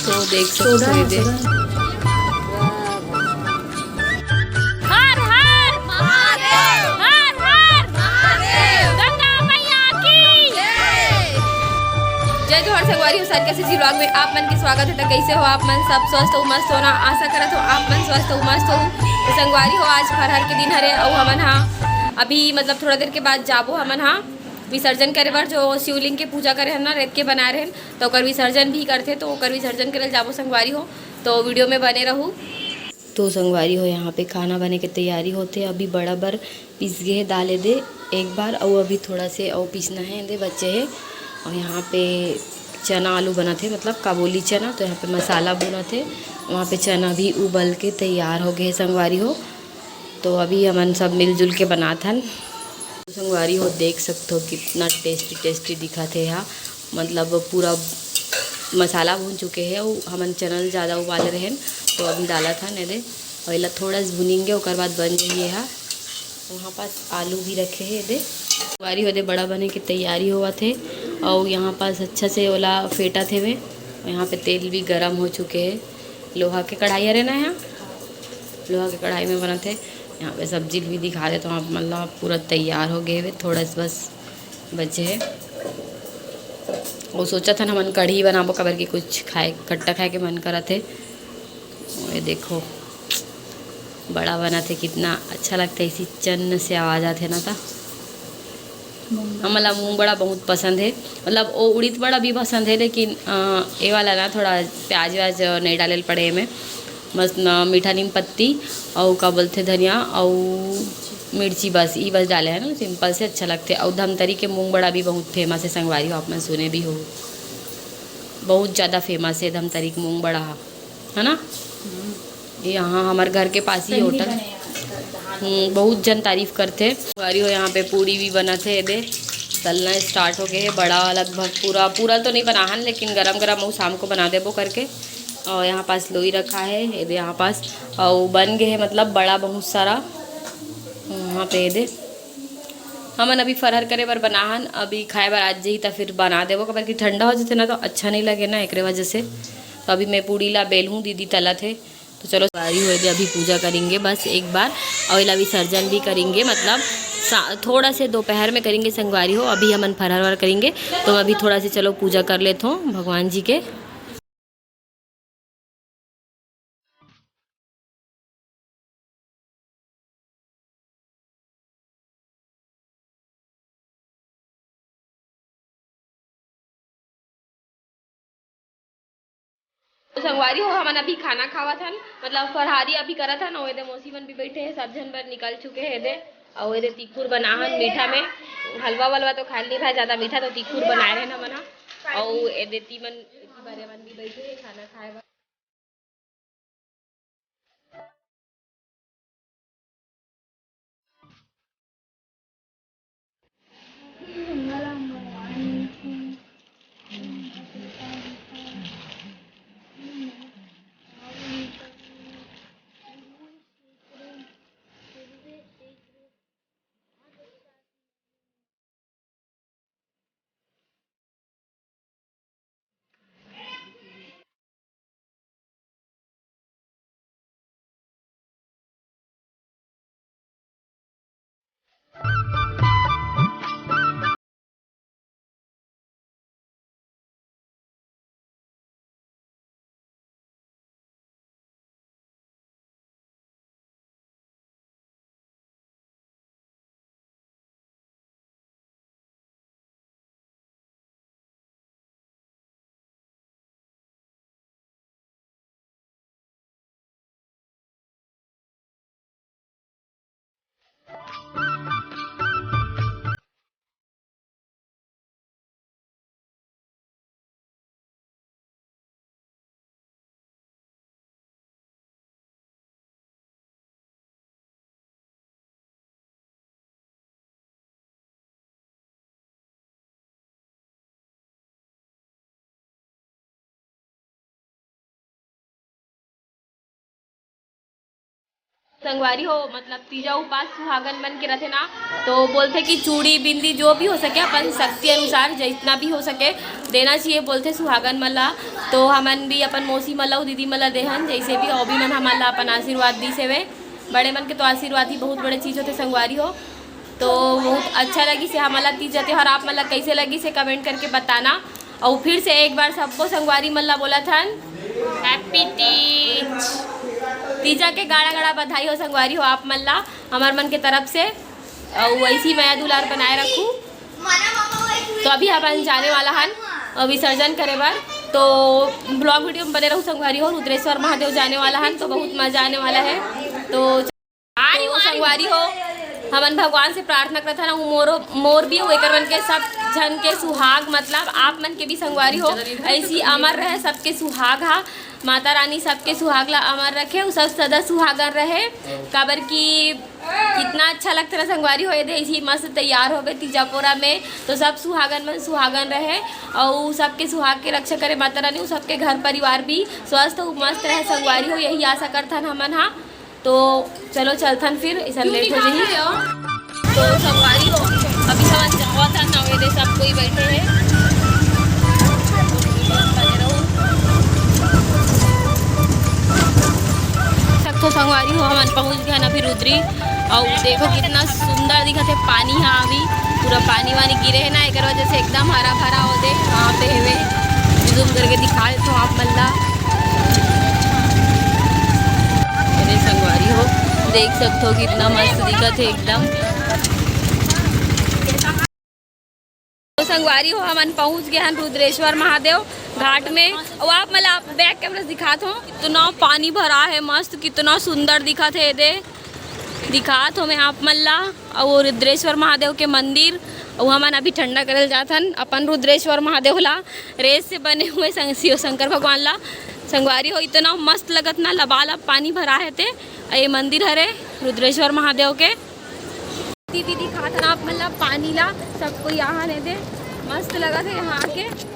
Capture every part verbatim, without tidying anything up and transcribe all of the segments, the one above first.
तो देख सकते हो ये दे। हर हर महादेव, हर हर महादेव, गंगा मैया की जय। जय जोहार संगवारी हो, सारिका सिरजी vlog में आप मन के स्वागत है। तो कैसे हो आप मन? सब स्वस्थ हो, मस्त हो ना? आशा करत हो आप मन स्वस्थ हो, मस्त हो। तो संगवारी हो, आज फरहर के दिन हरे, अउ हमन हा अभी मतलब थोड़ा देर के बाद जाबो हमन हा विसर्जन करे बर, जो शिवलिंग के पूजा करे हन ना, रेत के बनाए रहन, तो ओकर विसर्जन भी करथे, तो ओकर विसर्जन करे ल जाबो संगवारी हो, तो वीडियो में बने रहू। तो संगवारी हो, यहाँ पे खाना बने के तैयारी होथे। अभी बड़ा बर पीस गे हे दाल एदे एक बार, अउ अभी थोड़ा से अउ पीसना है एदे बचे हे। और यहाँ पे चना आलू बनत हे, मतलब काबुली चना। तो यहाँ पे मसाला भुनत हे, वहाँ पे चना भी उबल के तैयार हो गए हे संगवारी हो। तो अभी हमन सब मिलजुल के बनात हन। संगवारी हो, देख सकथो कितना टेस्टी टेस्टी दिखत हे हा, मतलब पूरा मसाला भून चुके हे। अउ हमन चना ल ज़्यादा उबाले रहेन, तो अभी डालत हन एदे, अउ एला थोड़ा सा भुनिंगे, ओकर बाद बन जाही हा। वहाँ पास आलू भी रखे हे एदे। संगवारी हो, एदे बड़ा बने के तैयारी होवत हे, अउ यहाँ पास अच्छा से ओला फेंटत हेवे। यहाँ पे तेल भी गरम हो चुके हे। लोहा के कढ़ाई हरे ना, यहाँ लोहा के कढ़ाई में बनत हे। यहाँ पे सब्जी भी दिखा देत हव आप मन ला, पूरा तैयार हो गए हे, थोड़ा सा बस बचे हे। वो सोचत हन हमन कढ़ी बनाबो, काबर कि कुछ खाए, खट्टा खाए के मन करत हे। ये देखो, बड़ा बनत हे, कितना अच्छा लगता है, ऐसी चन्न से आवाज आथे ना, ता हमन ला मूंग बड़ा बहुत पसंद हे, मतलब वो उड़ीद बड़ा भी पसंद हे, लेकिन अ, ये वाला ना थोड़ा प्याज व्याज नहीं डाले ल पड़े एमे। मस्त न मीठा नीम पत्ती अउ का बोलथे धनिया अउ मिर्ची, बस ई बस डाले हे ना, सिंपल से अच्छा लगथे। अउ धमतरी के मूंग बड़ा भी बहुत फेमस हे संगवारी हो, आप मन सुने भी हो, बहुत ज़्यादा फेमस हे धमतरी के मूंग बड़ा ह, है ना? यहाँ हमर घर के पास ही होटल। हम्म, बहुत जन तारीफ करथे। संगवारी हो, यहाँ पे पूड़ी भी बनत हे, एदे तलना स्टार्ट हो गए हे। बड़ा लगभग पूरा, पूरा तो नहीं बनाहन, लेकिन गरम गरम वो शाम को बना देबो करके। और यहाँ पास लोई रखा है, एदे यहाँ पास, और बन गए है, मतलब बड़ा बहुत सारा। यहाँ पे एदे हमन अभी फरहर करे बर बनाहन, अभी खाए बर आज जही त फिर बना देबो, काबर कि ठंडा हो जथे ना, तो अच्छा नहीं लगे ना, एकरे वजह से। तो अभी मैं पूड़ी ला बेलहूँ, दीदी तलत हे। तो चलो, संगवारी हो, एदे अभी पूजा करेंगे बस एक बार, और एला विसर्जन भी करेंगे, मतलब सा-, थोड़ा से दोपहर में करेंगे संगवारी हो। अभी हमन फरहर वर करेंगे, तो अभी थोड़ा से चलो पूजा कर लेत हो भगवान जी के। तो संगवारी हो, हमन अभी खाना खावत हन, मतलब फरहारी अभी करत हन। और एदे मौसी मन भी बैठे हैं, सब झन बर निकल चुके हैं एदे। और एदे तिखुर बनाहन मीठा में, हलवा वलवा तो खाए नहीं भाई ज्यादा मीठा, तो तिखुर बनाए रहे ना मना। और एदे तीमन, एती बारे मन भी बैठे हैं खाना खाए बर। संगवारी हो, मतलब तीजा उपास सुहागन मन के रथे ना, तो बोलथे कि चूड़ी बिंदी जो भी हो सके अपन शक्ति अनुसार जितना भी हो सके देना चाहिए बोलथे सुहागन मन ला। तो हमन भी अपन मौसी मन ला, दीदी मन ला देहन, जैसे भी अउ भी मन हमन ला अपन आशीर्वाद दी सेवे। बड़े मन के तो आशीर्वाद ही बहुत बड़े चीज होते संगवारी हो। तो बहुत अच्छा लगिस हे हमन ला तीजा त्योहार। आप मन ला कैसे लगिस हे comment करके बताना। अउ फिर से एक बार सबको संगवारी मन ला बोलत हन, Happy Teej। तीजा के गाड़ा गाड़ा बधाई हो संगवारी हो आप मन ला हमर मन के तरफ से। अउ वैसी मया दुलार बनाए रखू। तो अभी हमन जाने वाला हन, अ, विसर्जन करे बर। तो vlog video में बने रहू संगवारी हो। रुद्रेश्वर महादेव जाने वाला हन, तो बहुत मजा आने वाला है। तो तो संगवारी हो, हमन भगवान से प्रार्थना करत हन, अउ मोरो, मोर भी अउ एकर मन के सब झन के सुहाग, मतलब आप मन के भी संगवारी हो, ऐसी अमर रहे सबके सुहाग हा। माता रानी सबके सुहाग ला अमर रखे, उ सब सदा सुहागन रहे। काबर कि कितना अच्छा लगता ना संगवारी हो, ये दे ऐसी मस्त तैयार होबे तीजा पोरा में, तो सब सुहागन मन सुहागन रहे, अउ सबके सुहाग के रक्षा करे माता रानी, उ सबके घर परिवार भी स्वस्थ अउ मस्त रहे संगवारी हो, यही आशा करथन हमन हा। तो चलो चलथन फिर, ऐसा लेट हो जाही। तो संगवारी हो, अभी हमन जावत हन, नवेदे सब कोई बैठे हैं। बने रहो। तक तो संगवारी हो, हमन पहुंच गए हन अभी रुद्री। अउ देखो कितना सुंदर दिखत हे पानी हा, अभी पूरा पानी वानी गिरे हे ना, एकर वजह से एकदम हरा भरा हो दे। वहाँ पे हेवे, zoom करके दिखा देथो आप मन ला। अरे संगवारी हो, देख सकथो कितना मस्त दिखत हे एकदम। तो संगवारी हो, हमन पहुंच गए हन रुद्रेश्वर महादेव घाट में। अउ आप मन ला back camera से दिखात हो, कितना पानी भरा है मस्त, कितना सुंदर दिखत हे। दे दिखात हो मैं आप मन ला। अउ वो रुद्रेश्वर महादेव के मंदिर, अउ हमन अभी ठंडा करल जात हन अपन रुद्रेश्वर महादेव ला। रेत से बने हुए सं-, शिव शंकर भगवान ला। संगवारी हो, इतना मस्त लगत ना, लबालब पानी भरा है ते। ये मंदिर हरे रुद्रेश्वर महादेव के। टीवी दिखात हन आप मन ला, पानी ला सब कोई यहाँ ने दे, मस्त लगत है यहाँ आके।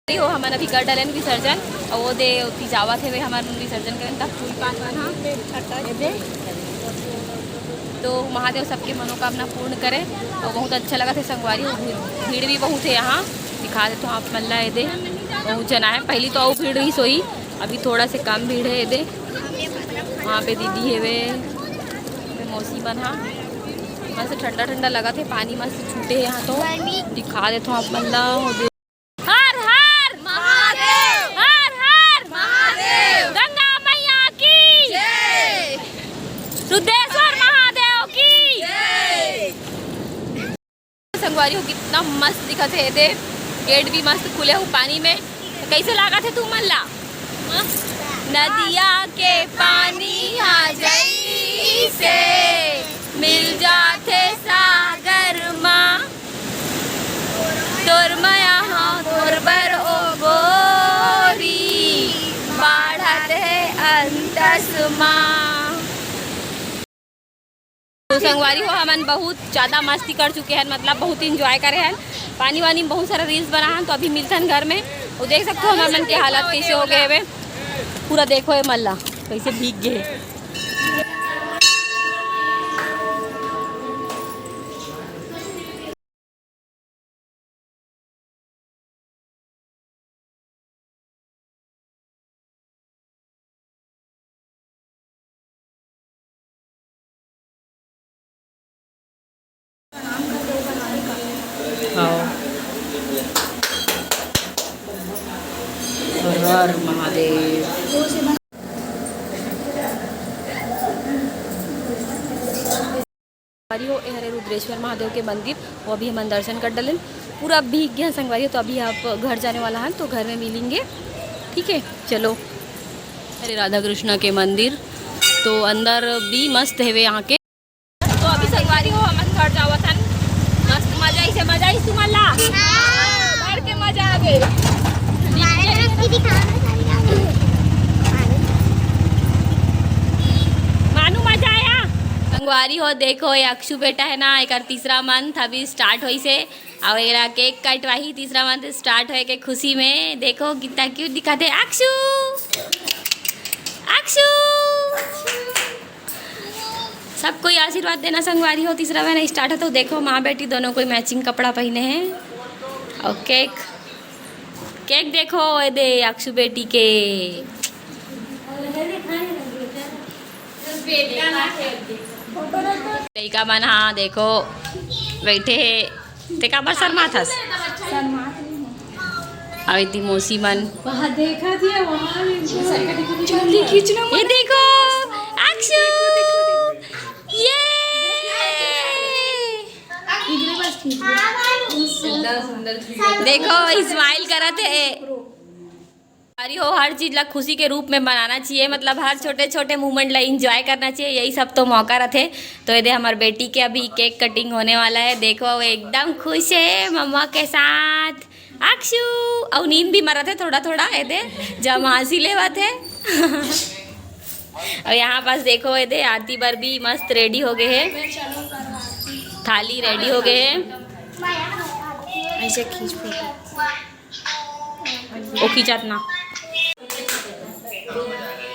हो, हमन अभी कर डालेन विसर्जन, अउ वो दे ओती जावत हेवे, हमन विसर्जन करेन, तब फूल पान वान, हाँ। तो महादेव सबके मनोकामना पूर्ण करे। अउ बहुत अच्छा लगत हे संगवारी हो, भीड़, भीड़ भी बहुत है यहाँ, दिखा देथो आप मन ला, ये दे बहुत जना है। पहली तो अउ भीड़ रही सोई, अभी थोड़ा से कम भीड़ है, ये दे वहाँ पे दीदी हेवे, मौसी मन हा, मस्त ठंडा ठंडा लगत हे, पानी मस्त छूटे हे यहाँ तो, दिखा देथो आप मन ला, वो दे हर हर महादेव। हर हर महादेव। गंगा मैया की जय। रुद्रेश्वर महादेव की जय। संगवारी हो, कितना मस्त दिखत हे, दे गेट भी मस्त खुले हो पानी में। तो कैसे लागत हे तुमन ला? नदिया के पानी आ जइसे मिल जाथे सागर मा। तोर मया ह तोर बर ओ गोरी, बाढ़त हे अंतस मा। तो संगवारी हो, हमन बहुत ज़्यादा मस्ती कर चुके हैं, मतलब बहुत enjoy करे हैं। पानी वानी में बहुत सारा reels बना हैं, तो अभी मिलथन घर में। वो देख सकते हो हमर मन के हालत कैसे हो गए हवे। पूरा देखो ये मल्ला कैसे भीग गए। हाँ। हर महादेव। संगवारी हो, ए हरे रुद्रेश्वर महादेव के मंदिर, वो अभी हमन दर्शन कर डलेन। पूरा भीग गया संगवारी हो, तो अभी आप घर जाने वाला हन, तो घर में मिलेंगे, ठीक है। चलो, अरे राधा कृष्णा के मंदिर, तो अंदर भी मस्त हेवे यहाँ के। तो अभी संगवारी हो, हमन घर जावत हन। मस्त मजा आइसे, मजा आइस तुमन ला? हाँ। भर के मजा आ गे। मानू मजा आया? संगवारी हो, देखो, ये अक्षु बेटा है ना, एकर तीसरा मंथ अभी स्टार्ट होइसे, अउ एला केक कटवाही तीसरा मंथ स्टार्ट होए के खुशी में। देखो, कितना क्यूट दिखत हे अक्षु, अक्षु। सब कोई आशीर्वाद देना संगवारी हो, तीसरा महीना स्टार्ट है, तो देखो, माँ बेटी दोनों कोई मैचिंग कपड़ा पहने हैं। और केक, केक देखो, ये दे अक्षु बेटी के। लइका मन, हाँ, देखो, बैठे हैं। ते काबर शर्मात हस? अउ एती मौसी मन। वहाँ देखा थी, वहाँ भी इनको जल्दी खींचना ये मत। देखो, अक्षु। ये। इधर बस खींच लो। देखो, स्माइल करत हे। अरे हो, हर चीज ला खुशी के रूप में मनाना चाहिए, मतलब हर छोटे छोटे मोमेंट ला एंजॉय करना चाहिए, यही सब तो मौका रथे। तो ये दे, हमार बेटी के अभी केक कटिंग होने वाला है। देखो, वो एकदम खुश है मम्मा के साथ। अक्षु, अउ नींद भी मरत है थोड़ा थोड़ा, ये दे, जब हंसी लेवत है। और यहाँ पास देखो, ये दे, आरती बर भी मस्त रेडी हो गए है, थाली रेडी हो गए है। ऐसे खींच फोटो। ओ खींचत ना।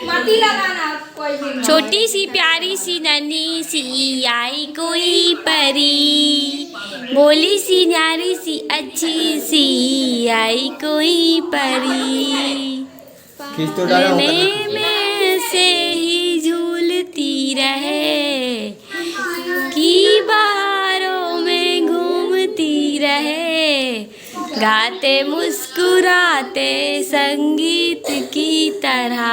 मती लगाना कोई भी। छोटी सी प्यारी सी नन्ही सी आई कोई परी, भोली सी न्यारी सी अच्छी सी आई कोई परी। खींच तो डालो। में से ही झूलती रहे, कि बहारों में घूमती रहे, गाते मुस्कुराते संगीत की तरह,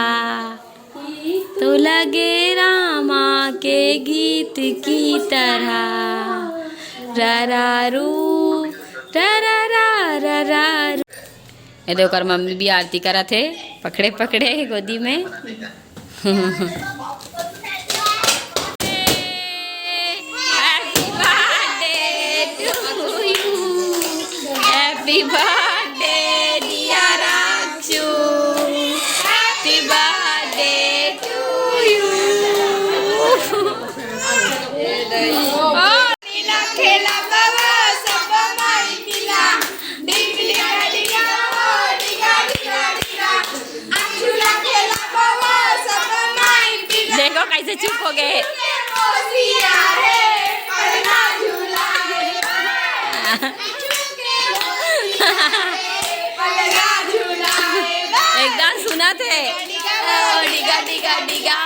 तो लगे रामा के गीत की तरह। ररारू, ररारा, ररारू। ये दे, ओकर मम्मी भी आरती करत हे, पकड़े पकड़े गोदी में। Happy birthday to you. Happy birthday, dear Akshu. Happy birthday to you. देखो कैसे चुप हो गए। एकदम सुनत हे। ओ, डिगा, डिगा, डिगा।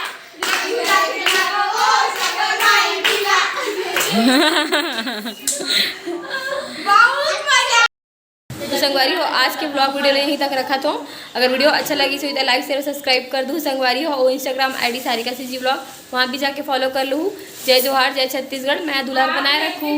तो संगवारी हो, आज के ब्लॉग वीडियो ला यहीं तक रखत हों। अगर वीडियो अच्छा लगिस होही तो लाइक, शेयर, सब्सक्राइब कर दू संगवारी हो। और Instagram ID Sarika CG vlog, वहाँ भी जाके फॉलो कर लू। जय जोहार, जय छत्तीसगढ़, मया दुलार बनाए रखू।